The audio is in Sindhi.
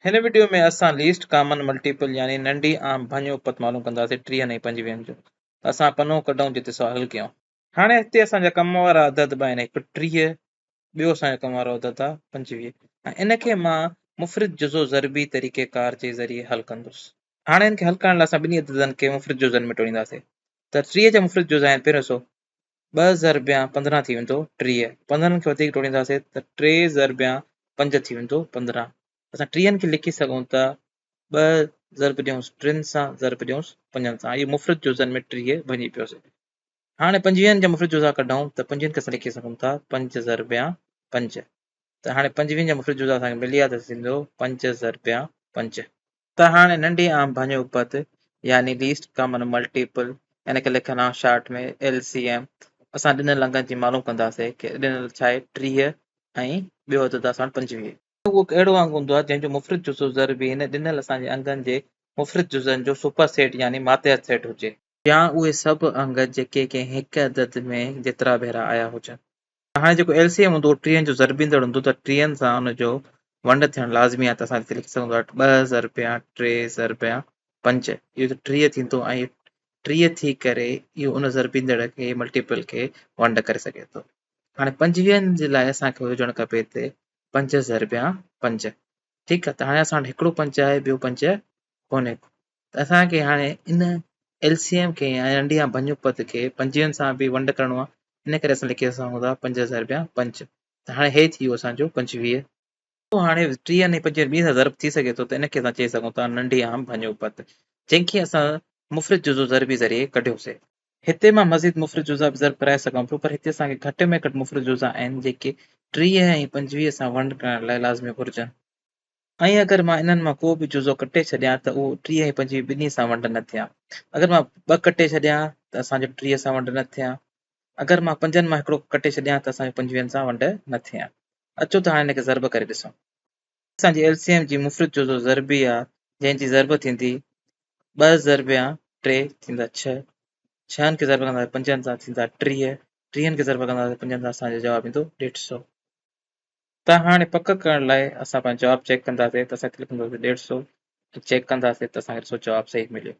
هن وڊيو ۾ اسان ليسٽ ڪامن ملٽيپل يعني ننڍي عام ڀڃ اپت معلوم ڪنداسين ٽيهن ۽ پنجويهن جو ته اسان پنو ڪڍون جتي سوال حل ڪيون. هاڻي هتي اسان جا ڪم وارا عدد ٻه آهن هڪ 30 ٻيو اسان جو ڪم وارو عدد آهي 25 ۽ ان کي مان مفرد جزو ضربي طريقي ڪار جي ذريعي حل ڪندس. هاڻي ان کي حل ڪرڻ لاء اسان ٻنهي عددن کي مفرد جزن ۾ ٽوڙينداسين ته 30 جا مفرد جزا آهن پهريون حصو ٻه ضربيان 15 ٿي ويندو 30، 15 کي وڌيڪ ٽوڙينداسين ته ٽي ضربيان پنج ٿي ويندو 15. اسان ٽيهن کي لکي سگهون ٿا ٻه ضرب ڏيونس ٽن سان ضرب ڏيونس پنجن سان. اهو مفرد جزن ۾ 30 ڀڃي پيوسي. هاڻي پنجويهن جا مفرد جزا ڪڍون ته پنجويهن کي اسان لکي سگهون ٿا پنج ضربيان پنج. ته هاڻي پنجويهن جا مفرد جزا اسان کي ملي ويا ته ٿيندو پنج ضربيان پنج. ته هاڻي ننڍي عام ڀڃ اپت يعني ليسٽ ڪامن ملٽيپل ان کي لکندا شارٽ ۾ ايل سي ايم اسان ڏنل انگن جي معلوم ڪنداسين ڪي ڏنل ڇا آهي 30 ۽ ٻيو عدد آهي اسان وٽ 25. اهو هڪ اهڙو انگ هوندو آهي جنهن جو مفرد جزو ضربي هن ڏنل اسان جي انگن جي مفرد جزن جو سپر سيٽ يعني ماتحت سيٽ هجي. يا اهي سڀ انگ جيڪي ڪنهن هڪ عدد ۾ جيترا ڀيرا آيا هجن. هاڻي جيڪو ايل سي ايم هوندو اهو ٽيهن جو ضربيندڙ هوندو ته ٽيهن سان ان جو ونڊ ٿيڻ لازمي آهي ته اسان هتي لکي سگهون ٿا ٻه ضربيان ٽي ضربيان پنج اهو ته 30 ٿيندو ۽ 30 ٿي ڪري اهو ان ضربيندڙ کي ملٽيپل کي ونڊ ڪري سگهي ٿو. هاڻي پنجويهن جي لاء اسان کي هجڻ کپي هتي پنج ضربيان پنج ٺيڪ آهي ته هاڻي اسان وٽ هڪڙو پنج آهي ٻيو پنج ڪونهي ڪو. ته اسان کي هاڻي ان ايل سي ايم کي يا ننڍي يا ڀڃ اپت کي پنجويهن سان به ونڊ ڪرڻو آهي ان ڪري اسان لکي سگهون ٿا پنج ضرب يا پنج ته هاڻي هي ٿي ويو اسان جو 25. پوء هاڻي ٽيهن ۽ پنجويهن ٻنهي سان ضرب ٿي سگهي ٿو ته ان کي اسان چئي سگهون ٿا ننڍي عام ڀڃ اپت جنهن کي اسان مفرد جزو ضربي ذريعي ڪڍيوسي. هتي مان مزيد مفرد جزا به ضرب ڪرائي سگهان پيو پر هتي اسان کي گهٽ ۾ گهٽ مفرد جزا آهن جيڪي 30 ۽ 25 سان ونڊ ڪرڻ لاء لازمي گهرجن. ۽ اگر مان انهن مان ڪو به جزو ڪٽي ڇڏيان ته اهو 30 ۽ 25 ٻنهي سان ونڊ نه ٿيان. اگر مان ٻه ڪٽي ڇڏيان ته اسان جو 30 سان ونڊ نه ٿيان. اگر مان پنجن مان هڪڙو ڪٽي ڇڏيان ته اسان جو پنجويهن سان ونڊ نه ٿيان. اچو ته هاڻي ان کي ضرب ڪري ڏسون. اسان جي ايل سي ايم جي مفرد جزو ضربي آ جنهن جي ضرب ٿيندي ٻه ضربيان ٽي ٿيندا ڇهه، ڇهن کي ضرب ڪنداسين پنجن سان ٿيندا 30، ٽيهن کي ضرب ڪنداسين پنجن سان اسان جو جواب ايندو ڏيڍ سو. ته هاڻي پڪ ڪرڻ لاء اسان پنهنجو جواب چيڪ ڪنداسين ته اسان هتي لکنداسين ڏيڍ سو ۽ چيڪ ڪنداسين ته اسان کي ڏسو جواب صحيح مليو.